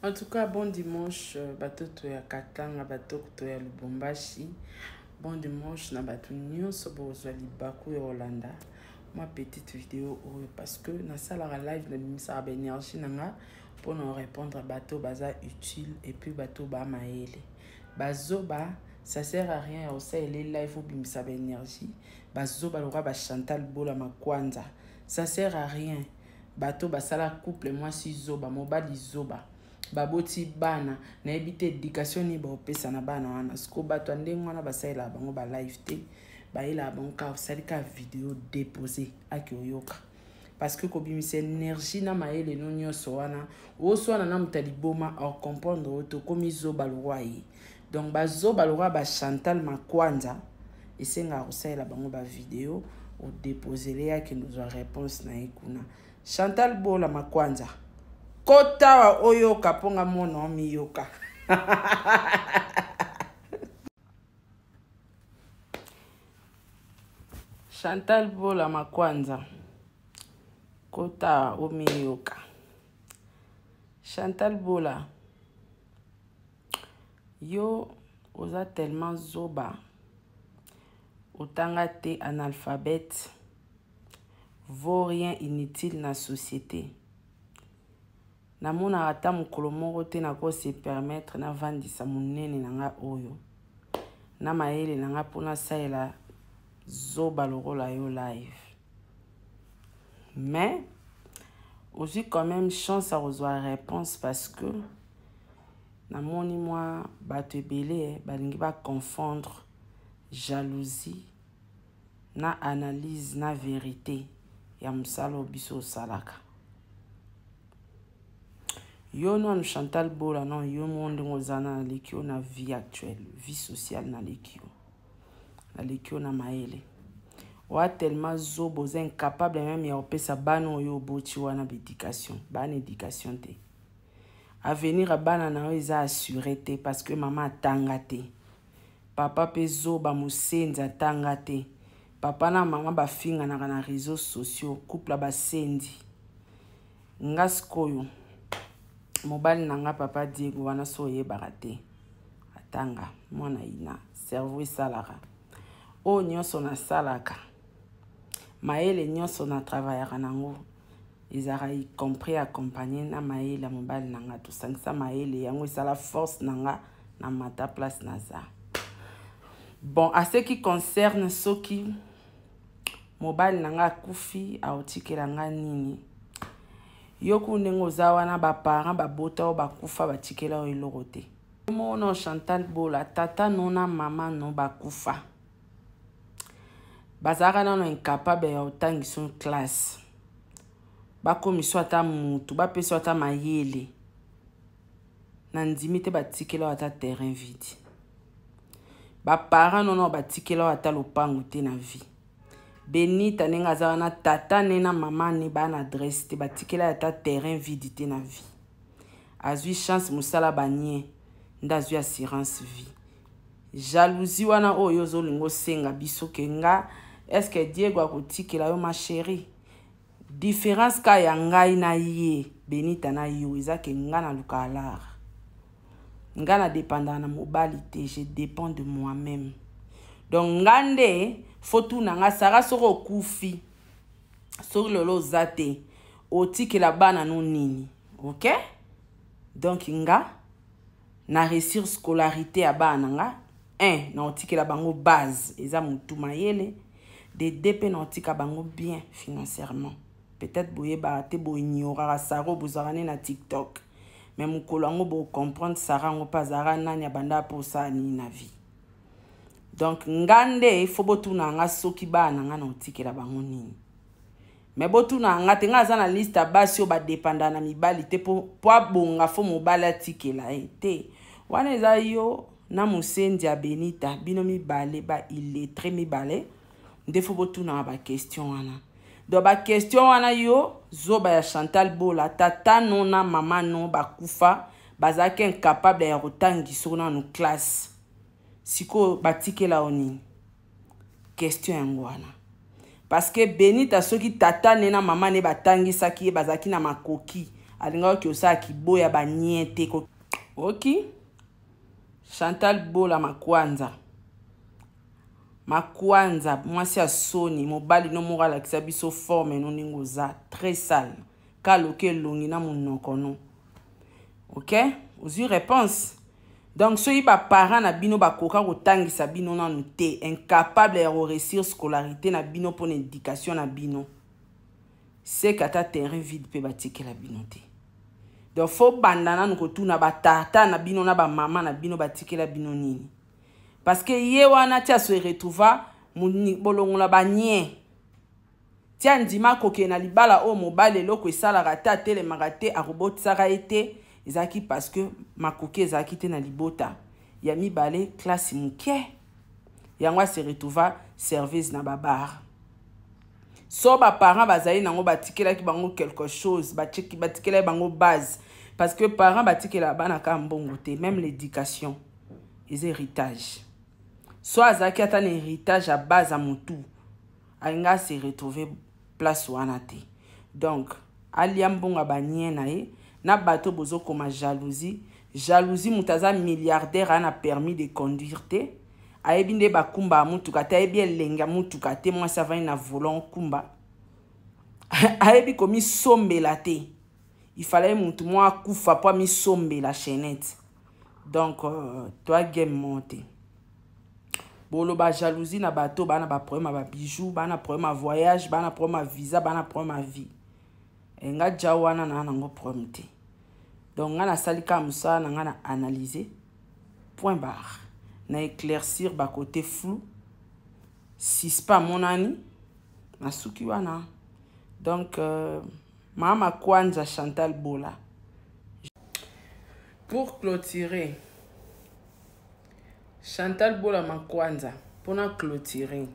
En tout cas, bon dimanche, euh, batoto ya Katanga, batoto ya Lubumbashi. Bon dimanche na bato nyonso bozwa libaku ya Hollanda. Mwa petite vidéo oyo parce que nasalaka live nabimisaka ba énergie na nga mpo na répondre bato baza utile et puis bato ba mayele. Bazoba, ça sert à rien ya kosalela live obimisa ba énergie. Bazoba lokola ba Chantal Bola Makwanza. Ça sert à rien. Bato basala couple mwasi zoba mobali zoba baboti bana nayebi te education nini baopesa na bana wana siko bato ya ndenge wana basalelaka bango ba live te bayelaka bango kaka osali kaka video depose ake oyoka parce que kobimisa énergie na mayele no nyonso wana oswana na moto ya liboma ocomprendre oyo tokomi zoba lokwa ye donc bazoba lokwa bachantal makwanza esengaka kosalela bango bavideo odeposele ye akende ozwa réponse na ye kuna chantal bola makwanza kotawa oyoka mpo nga mona omiyoka chantal bola makwanza kotawa omiyoka chantal bola yo oza tellement zoba otanga te analphabète vaut rien inutile na société namonaka ata mokolo moko te nako se permettre navandisa monene na nga oyo na mayele na nga mpo nasalela zoba lokola yo live mais ozwi quand même chance ya kozwa réponse parce que namoni mwa bato ebele balingi baconfondre jalousie na analyse na verite ya mosala oyo biso osalaka yo nanu chantal bola non yo moko ndenge oza na naleki yo na vie actuelle vie sociale naleki yo naleki yo na mayele oa tellement zoba oza incapable meme ya kopesa bana oyo oboti wana baéducation bana éducation te avenir ya bana na yo eza assure te parce que mama atanga te papa mpe zoba mosenzi atanga te papa na mama bafinganaka na réseaux sociaux couple ya basenzi nga sikoyo mobali na nga papa diego wana so oyebaka te atanga mwana ina cerveau esalaka oyo nyonso nasalaka mayele nyonso na travaillaka nango ezalaka y compris accompagne na mayele ya mobali na nga tosangisa mayele yango esala force na nga na mata place naza bon à ce qui concerne soki mobali na nga akufi aotikela nga nini yo ku ndenge oza wana baparent babota oyo bakufa batikela yo eloko te mono chantal bola tata no na mama no bakufa bazalaka nano incapable ya kotangisa yo classe bakomisa ata mutu bapesa ata mayele nandimi te batikela yo ata terrain vide baparent nono batikela yo ata lopango te na vie benita ndenge aza wana tata ne na mama ne baa na adresse te batikela ye ata terrain vide te na vie azwi chance mosala banie nde azwi assurance vie jalousie wana oyo ozolinga osenga biso ke nga estce diego akotikela yo ma chérie différence ka ya ngai na ye benita na yo eza ke nga naluka alar nga na dépendaka na mobali te je dépends de moi-même donc nga nde fo tuna nga sara soki okufi soki lelo oza te otikela bana no nini ok donc nga na réussir scolarité ya bana na nga 1 na otikela bango base eza motu mayele de 2 mpe na otika bango bien financièrement peut-être boyebaka te boignoraka saro bozalaka nde na tiktok mais mokolo yango bocomprendre sara yango mpe azalaka nani abanda mpo osala nini na vie donc nga nde fo botuna nga soki bana na nga na otikela bango nini me botuna nga te nga aza na liste ya basi oyo badepanda na mibali te mpo abonga fo mobali atikela ye te wana eza yo na mosenzi ya benita bino mibale ba illettre mibale nde fo botunaka baquestion wana donc baquestion wana yo zoba ya chantal bola tata no na mama no bakufa bazalaki incapable ya kotangisa nanu classe sikoyo batikela yo nini question yango wana parce que benita soki tata ne na mama ne batangisaki ye bazalaki na makoki Alingaki osala kiboya ba nien te. Oki? Chantal Bola Makwanza. Makwanza, mwasi ya soni, mobali no moko alakisa biso forme no ndenge oza très sale. Kaloke elongi na monoko no. Ok? Ozwi réponse? Donc soki ba parents na bino bakoka kotangisa bino nanu te, incapable ya koréussir scolarité na bino mpona éducation na bino, seke ata terrain vide mpe batikela bino te. Donc fo banda nanu kotuna batata na bino na bamama na bino batikela bino nini, parce que ye wana ti ase retrouva bolongola banie ti andima kokende na libala oyo mobali eloko esalaka te, atelemaka te, akobotisaka ye te, ezalaki parce que makoki ezalaki te na libota. Ya mibale, classe moke, yango ase retrouva service na babar. So baparent bazali nango, batikelaki bango quelque chose, batikelaki bango base, parce que parent batikela bana kaka mbongo te, même l'éducation eza héritage. So azalaki ata na héritage ya base ya motu, alingi ase retrouver place wana te. Donc alia mbongo ya banie na ye na bato. Bozokoma jalousie, jalousie. Moto aza milliardaire, aa na permis de conduire te, ayebi nde bakumba ya mutuka te, ayebi elenge ya mutuka te, mwasi avandi na volant kumba, ayebi komisombela te. Ifalait mutu moko akufa mpo amisombela chaînette. Donc toa game moko te. Boloba jalousie na bato baa na baproblème ya babijou, baa na problème ya voyage, baa na problème ya visa, baa na problème ya vie. E nga dja wana naa nango problème te. Donc nga nasali kaka mosala na nga na analyse, point barre, na éclaircir bakote flou, suspect amonani, nasuki wana. Donc mama Kwanza Chantal Bola, pour clôturer, Chantal Bola Makwanza, mpona clôturer,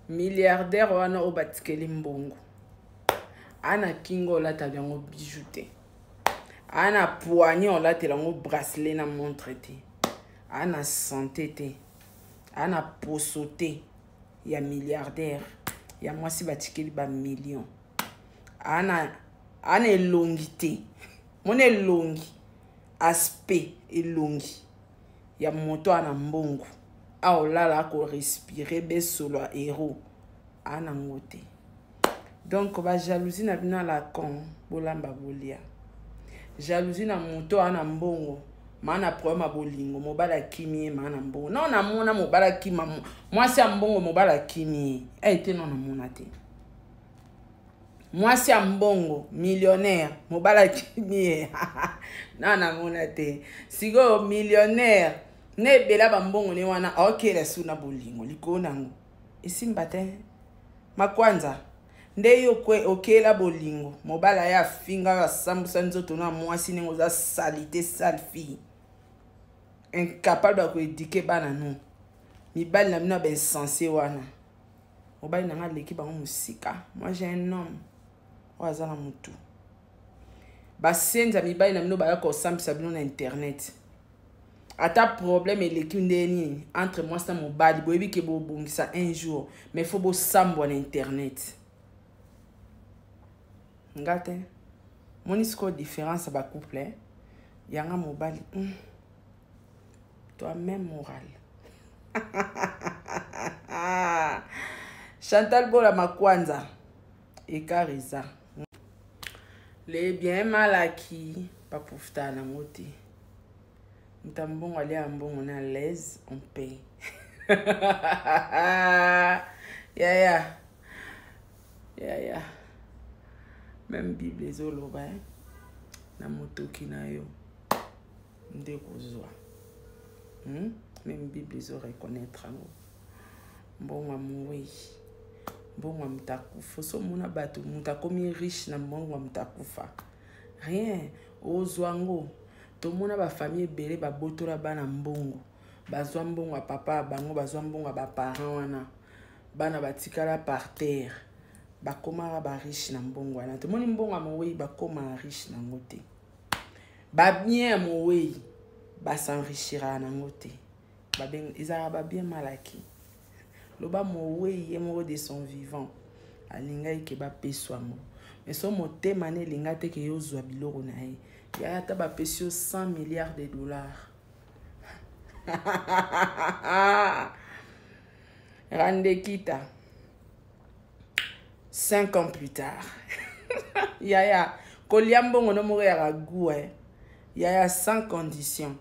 milliardaire wana oyo batikeli mbongo, ana kingo olatela yango bijou te, ana poignet olatela yango bracelet na montre te, ana santé te, ana poso te ya milliardaire ya mwasi batikeli bamillion, ana elongi te. Mona elongi, aspect elongi ya moto ana mbongo, aolala akorespire besolo ya héros, anango te. Donc bajalousie na bino ala con, bolamba bolia. Jalousie na moto ana mbongo, maa na problème ya bolingo, mobali akimi ye, maa na mbongo. Non, namona mobali akima mwasi ya mbongo, mobali akimi ye eye te. Non, namona te mwasi ya mbongo millionnaire, mobali akimi ye. Non, namona te. Sikoyo millionnaire na ebela bambongo ne wana, aokela su na bolingo likolo nango esimba te. Makwanza nde yo kwe okela bolingo, mobali aye afinga oyo, asambusa nzoto na mwasi ndenge oza sale, sale fille, incapable ya koéduquer bana. No mibali na bino ya bainsensé wana, mobali na nga aleki bango mosika. Moi, j'ai un homme oyo aza na motu. Basenza mibali na bino baya kosambisa bino na internet. Ata problème eleki nde nini entre mwasi na mobali, boyebi ke bobongisa un jour, mais faut bosambwa na internet. Nga te moni sikoyo différence ya bacouple, eh? Yanga mobali, Toi même moral. Chantal Bola Makwanza, écart eza le bien malaki baprofitaka nango te. Moto ya mbongo alia mbongo na l'aise on paye. Yaya, yaya, même Bible ezoloba, eh? Na motoki na yo nde kozwa, Même Bible ezoreconnaître yango. Mbongo ya mowei, mbongo ya moto akufa. So omona bato, moto akomi riche na mbongo ya moto akufa, rien ozwa yango. Tomona bafamille ebele babotola bana mbongo, bazwa mbongo ya papa ya bango, bazwa mbongo ya baparent wana, bana batikala par terre, bakomaka bariche na mbongo wana. Tomoni mbongo ya mowei, bakóma riche nango te. Babien ya mowei, bas'enrichiraka nango te. Ezalaka babien malaki. Loba mowei ye moko de son vivant. Alingaki ke bapeswa yango, mais so motema ne elinga te ke yo ozwa biloko na ye. Yaya, ata bapesi yo 100 milliards de dollars, randekita 5 ans plus tard, yaya, kolia mbongo no moko yaka gu, eh. Yaya, sans condition.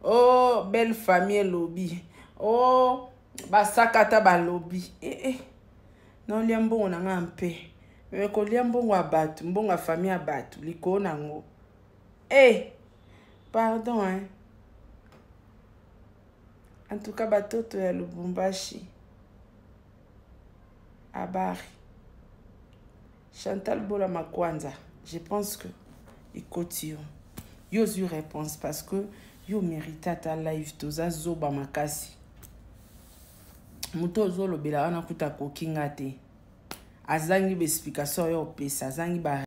Oh, belle famille elobi, oh, basakata balobi, eh, eh. Naolia mbongo na ngai mpe me kolia mbongo ya bato, mbongo ya famille ya bato likolo nango, eh, pardon, hein. En tout cas, batoto ya Lubumbashi, abari Chantal Bola Makwanza, je pense que ekoti yo, yo ozwi réponse, parce que yo mérite ata live. Toza zoba makasi. Moto ozolobela wana kuta akoki nga te, azangi baexplication oyo opesa, azangi ba.